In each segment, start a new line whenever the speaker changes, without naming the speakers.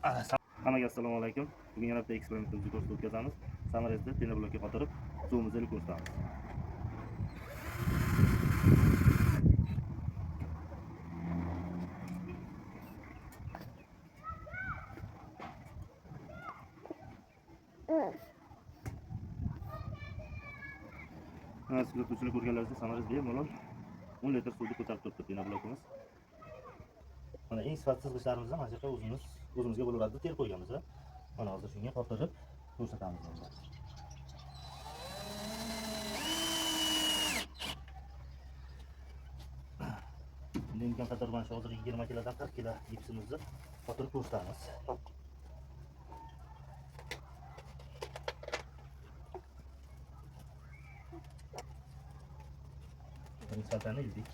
Hammaga assalomu alaykum. Bugun yana bitta eksperimentimizni ko'rsatib o'tkazamiz. Samorezda penoblokka qotirib, suvimizni ilib ko'rsatamiz. Mana kuzatuvchilar ko'rganlaringizdek, samorez bemalol 10 litr suvni ko'tarib turibdi penoblokimiz. Mana eng sifatsiz g'ishtlarimizni mana shu yerga o'zimizga bo'laveradi deb terib qo'yganmiz. Mana hozir shunga qotirib ko'rsatamiz endi. Endi imkon qadar mana shu hozir 20 kilodan 40 kilo gipsimizni qotirib ko'rsatamiz. Birinchi xaltani ildik.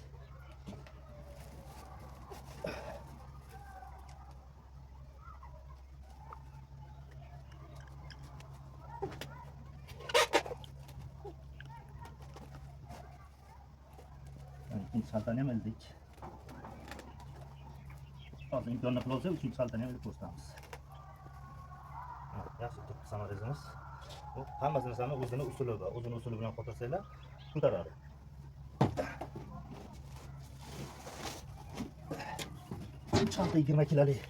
Ikkinchi xaltani ham ildik. Hozir imkonni qilib olsak, uchinchi xaltani ham ilib ko'rsatamiz. Yaxshi turibdi samorezimiz. Bu hammasi narsani o'zini usuli bor. O'zini usuli bilan qotirsanglar, ko'taradi. Uch xalta 20 kilolik.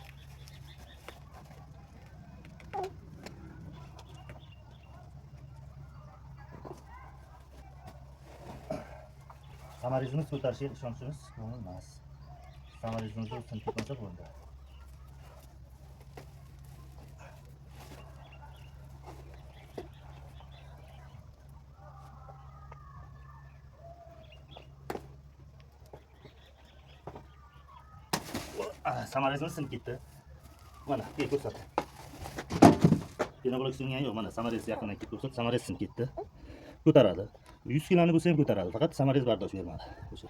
Samorezimiz ko'tarishiga ishonchimiz komil emas. Samorezimizni ustini ketmasa bo'ldi. Samorezimiz sinib ketdi. Mana, kel ko'rsat. Penoblok singani yo'q, mana samorez yaqindan kelib ko'rsat, samorez sinib ketdi. Ko'taradi. 100 kiloni bo'lsa ham ko'taradi, faqat samorez bardosh bermadi. O'sha.